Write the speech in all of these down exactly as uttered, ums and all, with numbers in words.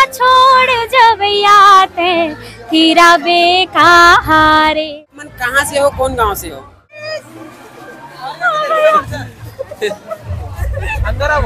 छोड़ जब याते फिरा बेकहारे। मन कहाँ से हो, कौन गांव से हो? अंदर आओ।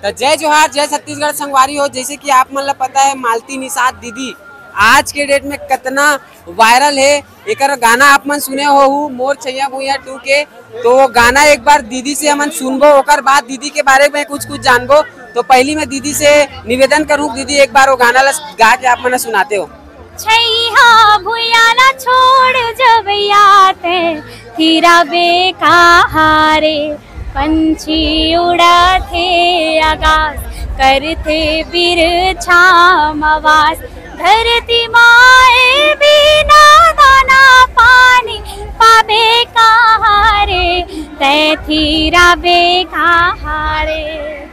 तो जय जोहार, जय छत्तीसगढ़ संगवारी हो। जैसे कि आप मन ला पता है, मालती निषाद दीदी आज के डेट में कितना वायरल है। एकर गाना आप मन सुने हो हु, मोर छैया भुइया टू के। तो वो गाना एक बार दीदी से हमन सुनबो, ओकर बाद दीदी के बारे में कुछ कुछ जानबो। तो पहली मैं दीदी से निवेदन करूँ, दीदी एक बार वो गाना ला गा के आप मन ला सुनाते हो। छैया भुइया ला छोड़ जब याते फिरा बेकहारे। पंछी उड़थे आकाश, करथे बिरछा म वास। धरती माए बिना दाना पानी पाबे कहाँ रे, तै थिराबे कहाँ रे।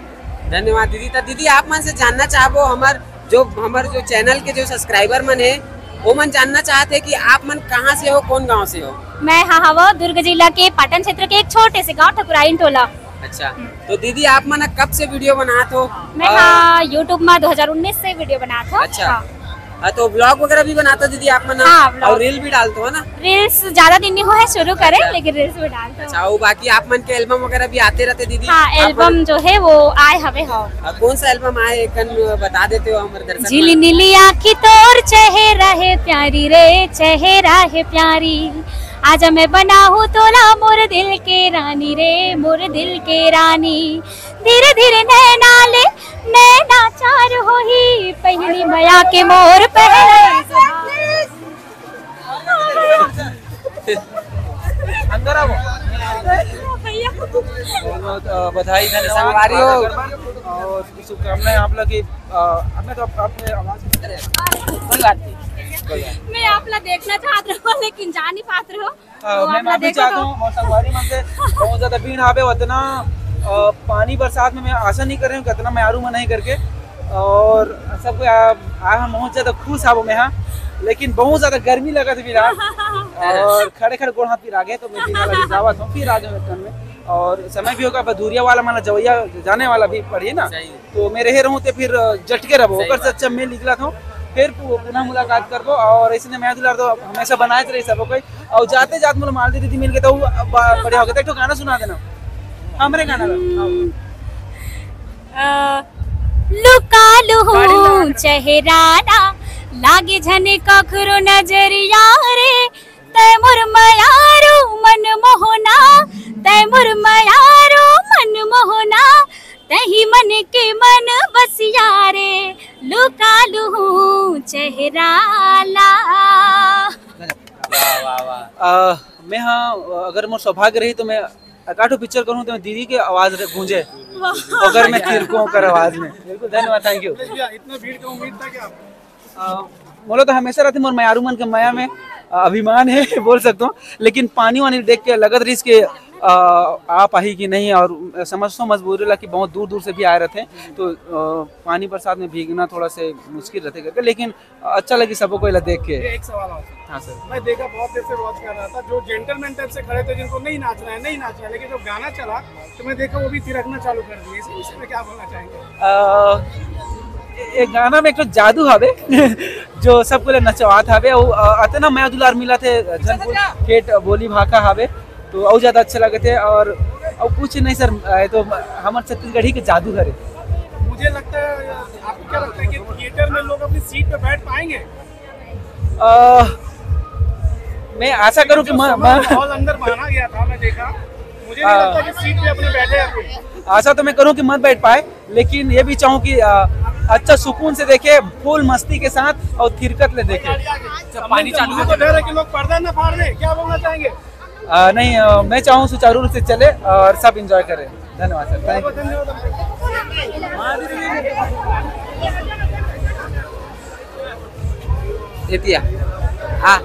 धन्यवाद दीदी। तो दीदी, आप मन से जानना चाहबो, हमर जो, हमर जो चैनल के जो सब्सक्राइबर मन है, वो मन जानना चाहते हैं कि आप मन कहाँ से हो, कौन गांव से हो? मैं हाँ हवो दुर्ग जिला के पाटन क्षेत्र के एक छोटे से गांव ठकुराइन टोला। अच्छा, तो दीदी, आप मन कब से वीडियो बनात हो? मैं और हाँ, YouTube में दो हज़ार उन्नीस से वीडियो बनात हो। अच्छा। हाँ। हाँ, तो व्लॉग वगैरह भी बनाते हो दीदी आप मन? हाँ, व्लॉग। और रील भी डालते हो ना? रील्स ज्यादा दिन नहीं हुआ है शुरू करे, अच्छा। लेकिन रील्स भी डालते हो। अच्छा, वो बाकी आप मन के एल्बम वगैरह भी आते रहते दीदी? हाँ, आप एल्बम मन जो है वो आए हवे हो। और कौन सा एल्बम आए, एक कन बता देते हो हमारे दर्शक झिल मन? नीली आँखी तोर चेहरा है प्यारी रे, चेहरा है प्यारी। आजा मैं बनाहूँ तोला मोर दिल के रानी रे, मोर दिल के रानी। धीरे धीरे नैना ले, नैना चार होही, पहली मया के मोर पहला। अंदर आओ। बहुत, अ, बधाई, धन्यवाद। संगवारी हो। और शुभकामनाएं आप लोग की, अ, अब मैं तो आप, आपने आवाज कोई बात नहीं। मैं आप लोग देखना चाहत रहो, लेकिन जा नहीं पात रहो। अ, तो मैं आप लोग माफी देखो चाहता तो। हूँ, और संगवारी मन से बहुत ज्यादा भीड़ हावे, उतना, अ, पानी बरसात में मैं आशा नहीं कर रही हूँ कि इतना मयारू मन नहीं करके। और सबको आ, आ, हम बहुत ज्यादा खुश हावो मैं, हाँ, लेकिन बहुत ज्यादा गर्मी लगा था फिर, हाँ। और खड़े खड़े गोड़ हाथ फिर आ गए, तो मैं फिर वाला जावत हूँ, फिर आ जाऊँ एक कन में। और समय भी होगा, बस दूरिया वाला मन ला जवैया जाने वाला भी पड़ी ना। सही है। तो मैं रहे रहूँ तो फिर जटके रहबो, सही ओकर से बात। अच्छा मैं निकला था, फिर पु-, पुनः मुलाकात करबो। और ऐसे में मैं दुलार तो हमेशा बनाए रही सबको कोई। और जाते जात मोला मालती दीदी मिल गए तो वो ब-, बढ़िया हो गया। तो एक ठो गाना सुना देना, हमरे गाना ला। हम्म, अ, लुका लुहूं चेहरा ना, लागे झन कखरो नजरिया रे। तै मोर मयारू मन मोहना, तै मोर मयारू मन मोहना, तही मन के मन बसिया रे, लुका लुहूं चेहरा ला। वाह, वाह, वाह। अ, मैं हाँ, अगर मोर सौभाग्य रही तो मैं एकाठो पिक्चर करूँ तो मैं दीदी के आवाज रे गूंजे, वाह। अगर मैं थिरकूं ओकर आवाज में। बिल्कुल, धन्यवाद, thank you। भैया, इतना भीड़ का उम्मीद था क्या आपको? अ, मोला तो हमेशा रहते मोर मयारू मन के मया में, अ, अभिमान है, बोल सकता हूँ, लेकिन पानी वानी देख के लगत रहीस के, अ, आप आही कि नहीं, और समझ तो मजबूरी ला कि बहुत दूर दूर से भी आए रहते हैं, तो, अ, पानी बरसात में भीगना थोड़ा से मुश्किल रहते करके, लेकिन अच्छा लगी सबको कोई ला देख के। ये एक सवाल और। हाँ सर। मैं देखा, बहुत देर से वॉच कर रहा था, जो जेंटलमैन टाइप से खड़े थे, जिनको नहीं नाचना है, नहीं नाचना है, लेकिन जब गाना चला तो मैं देखा वो भी थिरकना चालू कर दिए। इस विषय में क्या बोलना चाहेंगे? अ, ये गाना में एक ठो जादू हवे जो सबको ले नचवात हवे। वो, अ, अतना मया दुलार मिला थे, झनपुर खेत बोली भाखा हवे, तो और ज्यादा अच्छा लगे थे। और, और कुछ नहीं सर, ये तो हमर छत्तीसगढ़ी के जादू हरे। मुझे लगता है, आपको क्या लगता है कि थिएटर में लोग अपनी सीट पे बैठ पाएंगे? अ, मैं आशा करूं कि जो म-, समय म-, माहौल अंदर माना गया था, मैं देखा, मुझे नहीं हाँ। लगता कि सीट पे अपने बैठे हैं कोई। आशा तो मैं करूं कि मत बैठ पाए, लेकिन ये भी चाहूं कि, अ, अच्छा सुकून से देखे, फुल मस्ती के साथ और थिरकत ले देखे। अच्छा, पानी चालू मुझे तो डर है कि लोग पर्दा ना फाड़ दे, क्या बोलना चाहेंगे? अ, नहीं, अ, मैं चाहूँ सुचारू रूप से चले और सब एंजॉय करें। धन्यवाद सर, थैंक यू। एतिया। हाँ।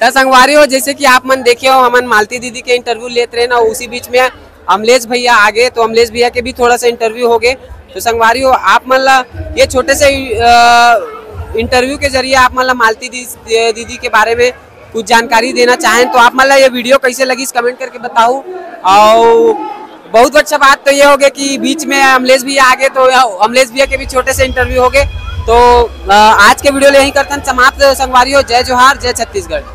त संगवारी हो, जैसे कि आप मन देखे हो, हमन मालती दीदी के इंटरव्यू लेत रहे ना, उसी बीच में अमलेश भैया आगे, तो अमलेश भैया के भी थोड़ा सा इंटरव्यू हो गए। तो संगवारी हो, आप मन ला ये छोटे से, अ, इंटरव्यू के जरिए आप मन ला मालती दी-, दीदी के बारे में कुछ जानकारी देना चाहें तो आप मन ला ये video कैसे लगिस, comment करके बताओ। और बहुत अच्छा बात तो ये हो गया कि बीच में अमलेश भैया आ गए, तो अमलेश भैया के भी छोटे से interview हो गए। तो अ, आज के video ले यहीं करथन समाप्त संगवारी हो। जय जोहार, जय छत्तीसगढ़।